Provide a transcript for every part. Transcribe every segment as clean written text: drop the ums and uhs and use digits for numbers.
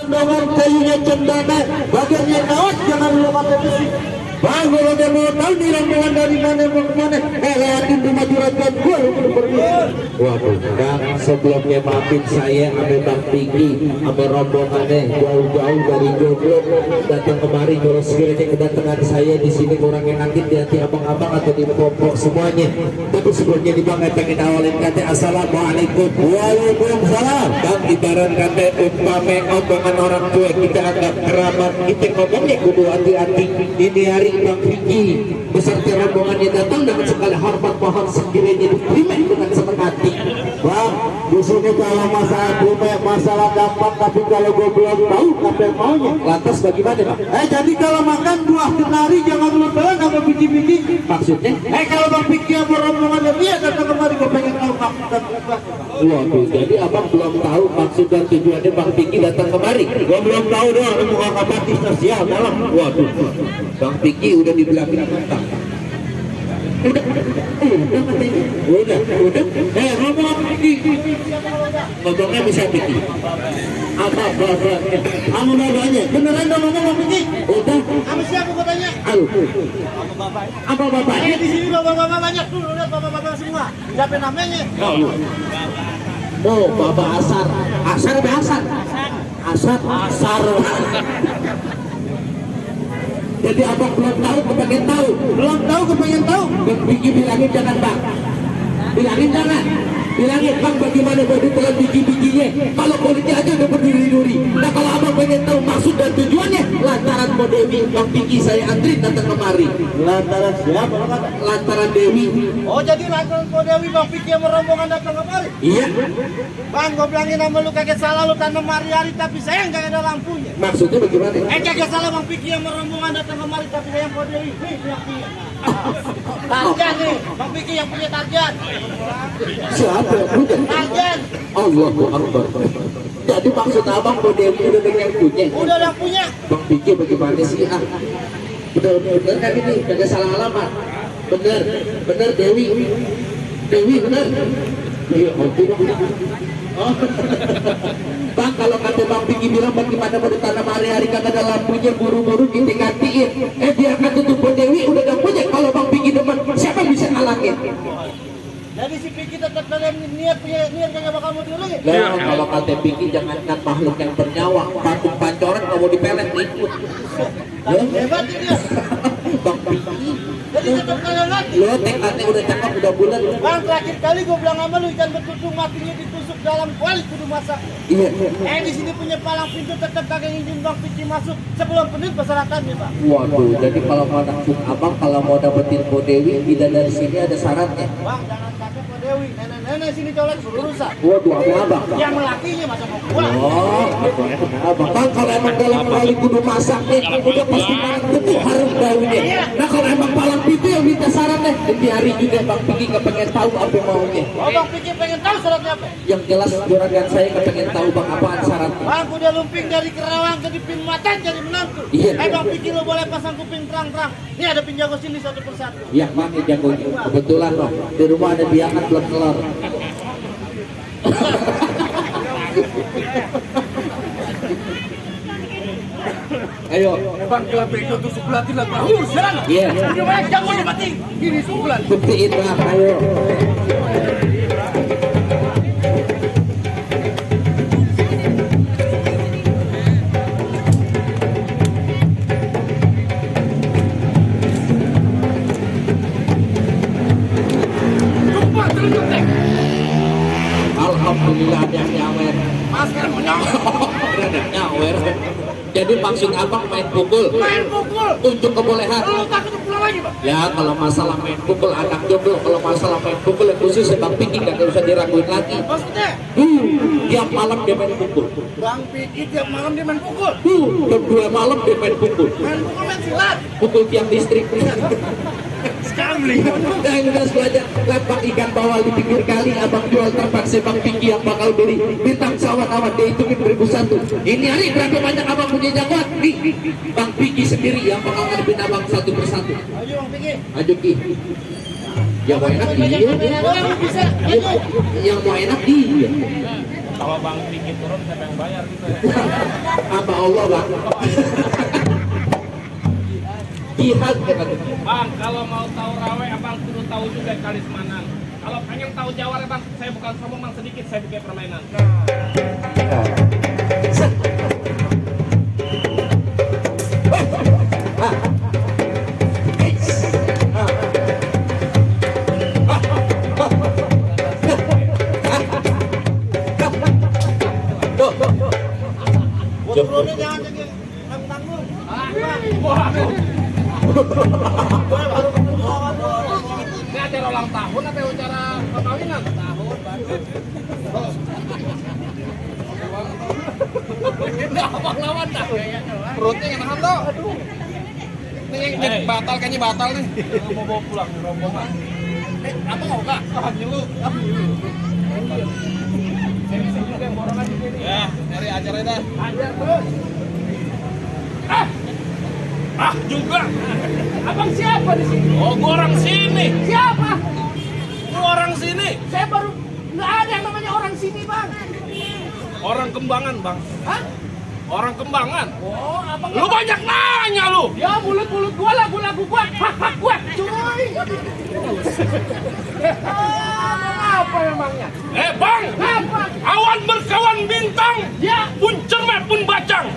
dengan kayunya cendana, bagiannya kawat jangan lupa besi. Bang, kalau dia mau tahu nih rombongan dari mana mau kemana, lewatin rumah juragan gue udah pergi. Waduh, Kang, sebelumnya maafin saya sama Bang Piki sama rombongannya jauh-jauh dari Joglo datang kemari. Kalau sekiranya kedatangan saya di sini kurang enakin di hati abang-abang atau di kelompok semuanya. Tapi sebelumnya di Bang pengen awalin kata assalamualaikum. Waalaikumsalam. Bang, ibarat kata umpame omongan orang tua kita anggap kerabat, kita ngomongnya kudu hati-hati. Ini hari Bang Piki beserta rombongannya datang dengan segala hormat, mohon sekiranya diterima dengan senang hati. Bang, di sini kalau masalah gampang, tapi kalau gue belum tahu apa yang maunya. Lantas bagaimana, Bang? Jadi kalau makan buah kenari jangan lupa sama biji-biji. Maksudnya? Kalau Bang Piki sama rombongan dia datang kemari, gue pengen tahu maksud dan tujuan. Waduh, jadi abang belum tahu maksud dan tujuannya Bang Piki datang kemari. Gue belum tahu dong, lu muka kabatis sosial dalam. Waduh, Bang Piki udah dibilangin mentah. Udah. Rombongan Piki. Ngomongnya bisa Piki. Apa? Kamu babanya? Beneran dong ngomong Bang Piki? Udah. Sama siapa gue tanya? Aduh. Apa bapaknya? Di sini bapak-bapak banyak tuh, lihat bapak-bapak semua. Siapa namanya? Oh, Bapak Asar. Asar apa Asar? Asar. Jadi abang belum tahu, kepengen tahu. Belum tahu, kepengen tahu. Bang Piki bilangin jangan, Bang. Bilangin jangan. Bilangin, Bang, bagaimana baru telan biji-bijinya. Kalau politik aja udah berduri-duri. Nah, kalau abang pengen tahu maksud dan tujuannya, lantaran Mbak Dewi, Bang Piki saya antri datang kemari. Lantaran siapa? Lantaran Dewi. Oh, jadi lantaran Ko Dewi Bang Piki yang merombongan datang kemari. Iya. Bang, gue bilangin sama lu kagak salah, lu tanam hari-hari tapi sayang gak ada lampunya. Maksudnya bagaimana? Kagak salah Bang Piki yang merombongan datang kemari tapi sayang Ko Dewi. Nih, punya. Tarjan nih, Bang Piki yang punya Tarjan. Siapa yang punya? Tarjan. Allahu Akbar. Jadi maksud abang Mbak Dewi udah dengan punya. Udah ada punya. Bang Piki bagaimana sih? Bener kan ini? Kagak salah alamat. Bener Dewi bener. Iya, oh. Bang, kalau kata Bang Piki bilang bagaimana mau ditanam hari-hari kagak ada lampunya, buru-buru kita gantiin. Dia akan tutup Mbak Dewi udah gak punya. Kalau Bang Piki demen, siapa bisa ngalangin? Jadi si Piki tetap dalam niat kagak bakal mau diulangi. Nah, kalau kata Piki jangankan makhluk yang bernyawa, patung pancoran kalau mau dipelet ikut. Hebat dia. Bang Piki. Jadi tetap kagak ngerti. Lo tekadnya udah cakep, udah bulat. Bang, terakhir kali gue bilang sama lu ikan betutung matinya ditusuk dalam kuali kudu masak. Iya. Di sini punya palang pintu tetap kagak izin Bang Piki masuk sebelum penuh persyaratannya, Bang. Waduh, jadi kalau mau dapetin abang, kalau mau dapetin Mbak Dewi, tidak dari sini ada syaratnya. Bang, jangan kakek Ko Dewi, nenek-nenek sini colek suruh rusak. Waduh, abang. Yang lakinya masa mau gua. Oh, abang. Bang, kalau emang dalam kuali kudu masaknya, udah pasti paling tentu harum baunya. Nah, kalau emang palang pintu yang minta syaratnya, di hari juga Bang Piki kepengen tahu apa maunya. Oh, Bang Piki pengen tahu syaratnya apa? Yang jelas juragan saya kepengen tahu Bang apaan syaratnya. Bang, udah lumping dari Kerawang ke Dipin Mata jadi menantu. Iya. Bang Piki lo boleh pasang kuping terang-terang. Ini ada pinjago sini satu persatu. Ya, pakai jagonya. Kebetulan loh, di rumah ada biangan belum kelar. Ayo, Bang, kelapa itu tusuk belati lah, Bang. Sana. iya. Udah banyak jagonya mati. Gini tusuk belati. Buktiin Bang, ayo. Cepat terus tek. Alhamdulillah ada yang nyawer. Masker menyangkut. Ada yang nyawer. Jadi maksud abang main pukul. Main pukul. Unjuk kebolehan. Lu takut pulang lagi, Bang. Ya kalau masalah main pukul anak jomblo, kalau masalah main pukul yang khusus ya Bang Piki gak usah diraguin lagi. Maksudnya? Tiap malam dia main pukul. Bang Piki tiap malam dia main pukul. Jam 2 malam dia main pukul. Main pukul main silat. Pukul tiang listrik. Sekarang beli. Nah ini udah belajar lempar ikan bawal di pinggir kali, abang jual terpaksa Bang Piki yang bakal beli. Bintang pesawat awan dihitungin 1001. Ini hari berapa banyak abang punya jagoan? Nih, Bang Piki sendiri yang bakal ngadepin abang satu persatu. Ayo Bang Piki. Ayo Ki. Yang mau enak dia. Ayo bisa. Ayo. Yang mau enak dia. Kalau Bang Piki turun siapa yang bayar gitu ya? Allah bang. Jihad kata. Bang, kalau mau tahu rawe, abang kudu tahu juga Kalis Manang. Kalau pengen tahu Jawara, bang, saya bukan sombong, bang, sedikit saya bikin permainan. Turunin jangan jadi tanggung. Ini acara ulang tahun atau acara perkawinan? Tahun, baru. Ini abang lawan dah. Perutnya enakan tuh. Ini batal kayaknya batal nih. Mau bawa pulang rombongan. Apa mau kak? Nyelu. Ya, cari acara dah. Ajar terus. Juga. Abang siapa di sini? Oh, gua orang sini. Siapa? Gua orang sini. Saya baru nggak ada yang namanya orang sini, bang. Orang Kembangan, bang. Hah? Orang Kembangan. Oh, abang. Lu banyak nanya lu. Ya, mulut-mulut gua lagu-lagu gua, hak-hak gua. Cuy. Apa emangnya? Bang. Apa? Awan berkawan bintang. Ya. Pun cermet pun bacang.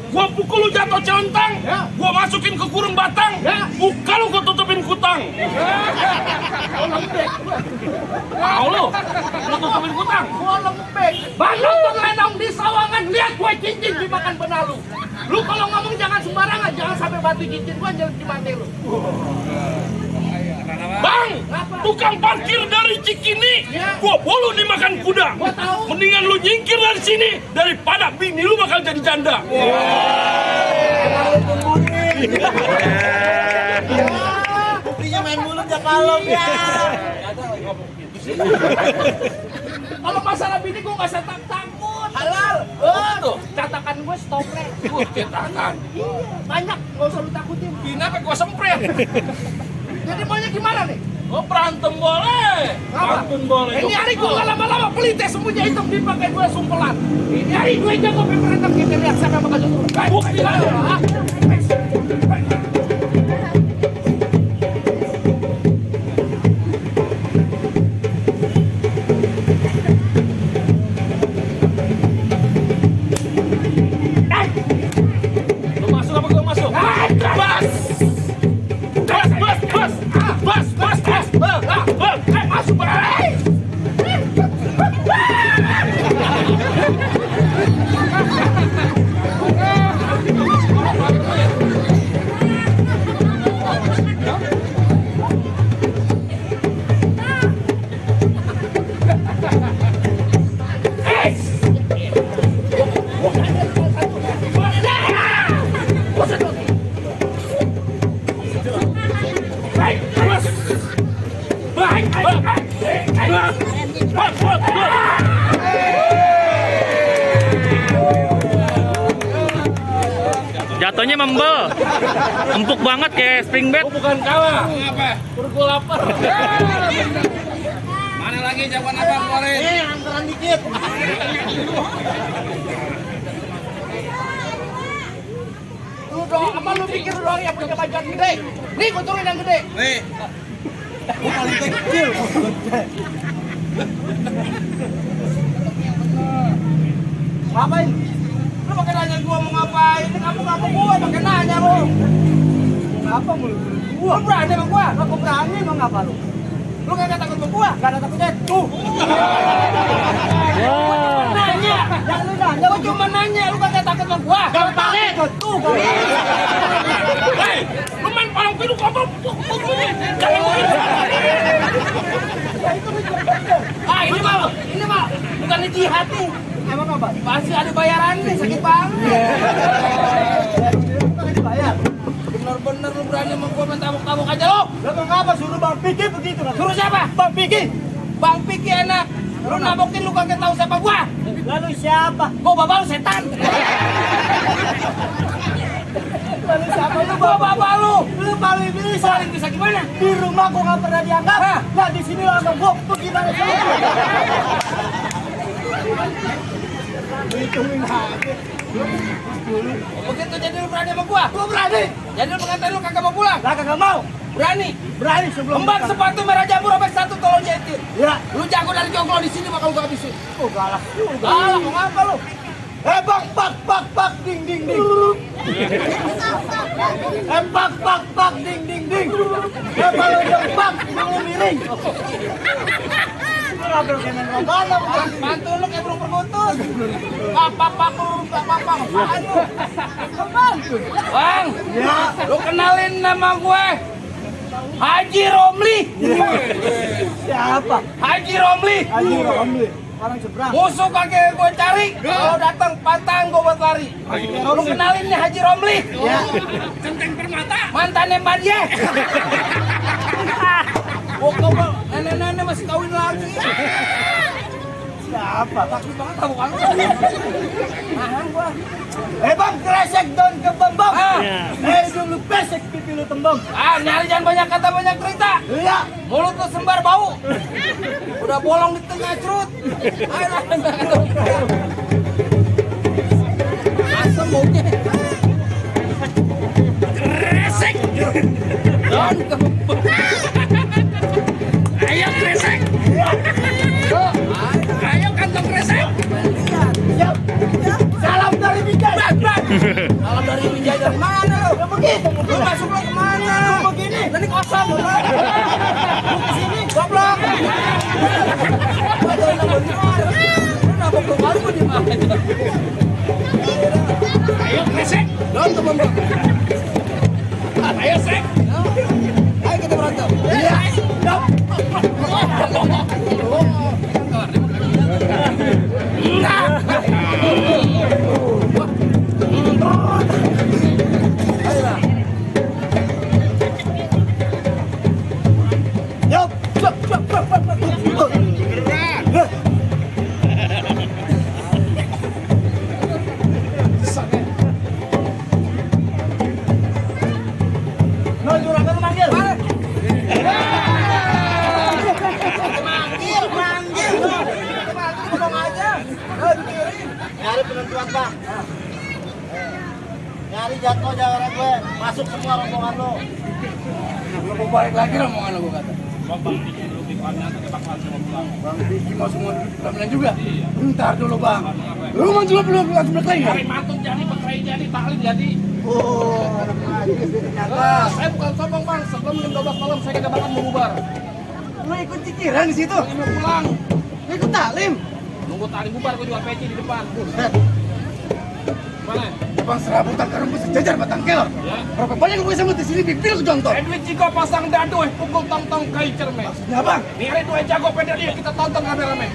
Gua pukul lu jatuh celentang. Ya. Gua masukin ke kurung batang. Ya. Buka lu gua tutupin kutang. Oh, lembek. Mau lu? Lu tutupin kutang? Gua lembek. Bang, nonton lenong di sawangan. Lihat gua cincin dimakan benalu. Lu kalau ngomong jangan sembarangan. Jangan sampai batu cincin gua jadi di mati lu. Bang, tukang parkir dari Cikini, gua bolu dimakan kuda. Gua tahu. Mendingan lu nyingkir dari sini daripada bini lu bakal jadi janda. Buktinya main mulut ya kalau ya. Kalau masalah bini gua nggak takut. Halal. Tuh, catakan gue stoplet. Cetakan. Banyak, nggak usah lu takutin. Bini apa gua sempret. Jadi maunya gimana nih? Oh, berantem boleh. Berantem boleh. Ini hari gue gak lama-lama pelite semuanya hitam dipakai gue sumpelan. Ini hari gue jago berantem kita lihat siapa yang bakal jatuh. Bukti lah. Lu masuk apa gue masuk? Bas! Masuk balik. Jatuhnya membel, empuk banget kayak spring bed. Bukan kalah. Apa? Perut lapar. Mana lagi jawaban abang keluarin? Antaran dikit. Lu dong, apa lu pikir lu doang yang punya bajuan gede? Nih, gua turunin yang gede. Nih. Gua paling kecil. Ngapain? Lu pakai nanya gua mau ngapain? Ini kamu ngapa gua pakai nanya lu? Apa mulu? Gua berani sama gua. Aku berani emang apa lu? Lu kagak takut sama gua? Gak ada takutnya. Tuh. Nanya. Jangan lu nanya. Gua cuma nanya, lu kagak takut sama gua? Gampangin. Tuh. Hei, lu main palang pintu apa? Jangan begitu. Ini mah bukan jihad nih. Emang apa? Pasti ada bayaran nih, sakit banget. Bayar. Bener-bener lu berani sama gua main tabuk-tabuk aja lu. Lu mau ngapa suruh Bang Piki begitu kan? Suruh siapa? Bang Piki. Bang Piki enak. Lu nabokin lu kagak tahu siapa gua. Lalu siapa? Gua bapak lu setan. Lalu siapa lu? Gua bapak lu. Lu paling bisa. Paling bisa gimana? Di rumah gua nggak pernah dianggap. Nah di sini langsung gua gimana sih? Hitungin aja. dulu. Begitu jadi lu berani sama gua? Gua berani. Jadi lu pengantin lu kagak mau pulang? Lah kagak mau. Berani? Berani sebelum Kembang nikah. sepatu merah jamur robek satu tolong jahitin. Ya. Lu jago dari jongkol di sini bakal gua habisin. Oh galak juga. Galak mau ngapa lu? Bak ding ding ding. Bak ding ding ding. Kalau bak mau miring. Ngobrol dengan ngobrol. Bantu lu kayak burung perkutut. Apa-apa apaan lu? Bang, Ya. lu kenalin nama gue. Haji Romli. Siapa? Haji Romli. Haji Romli. Orang seberang. Musuh kakek gue cari. Kalau datang pantang gue buat lari. Lu kenalin nih Haji Romli. Ya. Centeng permata. Mantannya Mbak Dia. Oh, nenek-nenek masih kawin lagi. Siapa? Takut banget tahu kan? Nahan gua. Bang, kresek don ke bambang. Dulu pesek pipi lu tembang. Nyari jangan banyak kata banyak cerita. Iya. Mulut lu sembar bau. Udah bolong di tengah cerut. Ayo asam baunya. Kresek. Don ke Ayo kresek. Ayo kantong kresek. Siap. Salam dari Bijay. Kalau dari Wijaya dari mana lu? Ya begitu. Lu masuk lu kemana? Begini. Ini kosong lu. Lu kesini goblok. Gua dari nomor 5. Lu nabok lu kali gua di mana? Ayo kresek. Don ke bambang. Ayo sek. Ayo kita berantem. Iya. Yap. Nah, juragan manggil. Ngomong aja. Nyari penentuan bang. Nyari jatuh jangan gue. Masuk semua rombongan lo. Lu mau balik lagi rombongan lu gua kata. Bang Diki mau semua duduk juga. Bentar dulu bang. Lu mau juga belum lagi lagi. Hari mantung jadi, pekrei jadi, taklim jadi. Oh, ternyata. Saya bukan sombong bang, sebelum jam 12 malam saya kagak bakal mau bubar. Lu ikut cikiran di situ. Lagi mau pulang, Lu ikut taklim. nunggu tali bubar, gue jual peci di depan. Mana? Bang serabutan karung bisa jajar batang kelor. Berapa banyak gue sama di sini bibir ke jontor. Edwin Ciko pasang dadu, pukul tong-tong kai cerme. Ya bang. Nih ada dua jago peda dia, kita tonton rame-rame.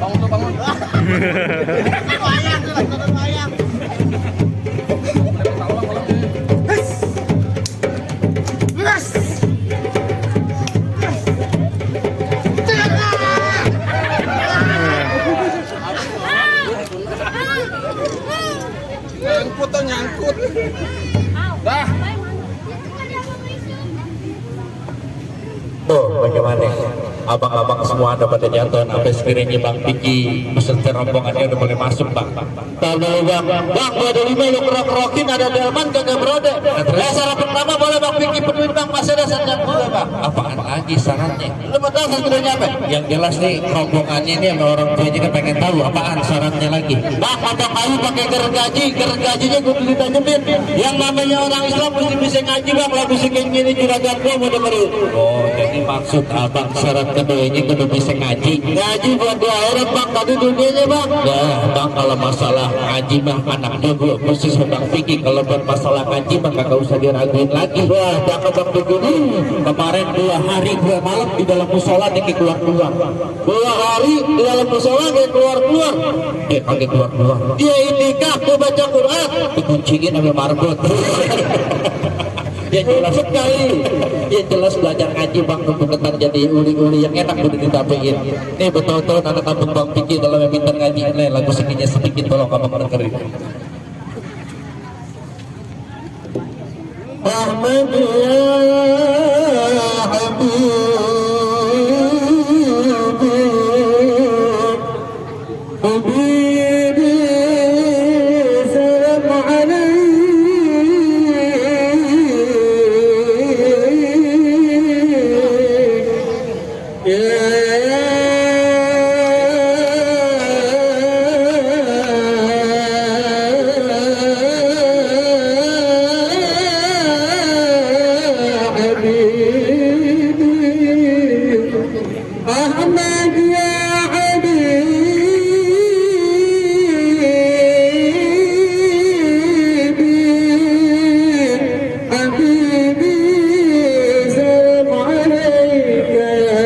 Bangun tuh, bangun. Nyangkut tuh, nyangkut. Dah. Tuh bagaimana abang-abang semua ada pada jatuh sampai sekiranya Bang Piki beserta rombongannya udah boleh masuk bang. Tahu dulu bang. Bang gua ada 5 lu kerok-kerokin ada delman kagak berode. Syarat pertama boleh bang Piki penuhin bang masih ada sandang gula bang. Apaan lagi syaratnya? Lu mau tahu satu nyampe? Yang jelas nih rombongannya ini sama orang tuanya kan pengen tahu apaan syaratnya lagi. Bang potong kayu pakai gergajinya gue beli tanjemin. Yang namanya orang Islam mesti bisa ngaji bang. Lagu sih kayak gini juragan gua mau dengerin. Oh jadi maksud abang syarat keduanya kudu bisa ngaji. Ngaji buat dua akhirat bang, tadi dunianya bang. Nah bang kalau masalah ngaji mah anaknya gue khusus Bang Piki. Kalau buat masalah ngaji mah kagak usah diraguin lagi. Wah cakep bang Dukun. Kemarin 2 hari hari 2 malam di dalam musola dia keluar-keluar. 2 hari di dalam musola dia keluar-keluar. Kagak keluar-keluar. Dia itikaf dia baca Quran. Dikuncingin sama marbot. Ya jelas sekali. Ya jelas belajar ngaji bang untuk ketar jadi uli-uli yang enak udah ditapein. Nih betul-betul anak kampung Bang Piki kalau yang minta ngaji nih lagu sedikit sedikit tolong kamu dengerin. Ahmad ya Habibi salam alaik Ahmad ya Habibi salam alaika ya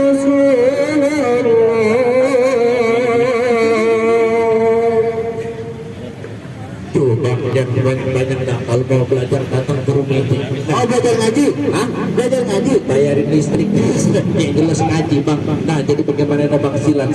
Rasulullah. Tuh bang jangan banyak-banyak dah kalau mau belajar datang ke rumah itu. Oh belajar ngaji? Hah? Belajar ngaji? Bayarin listrik. Ya jelas ngaji bang. Nah jadi bagaimana bang silat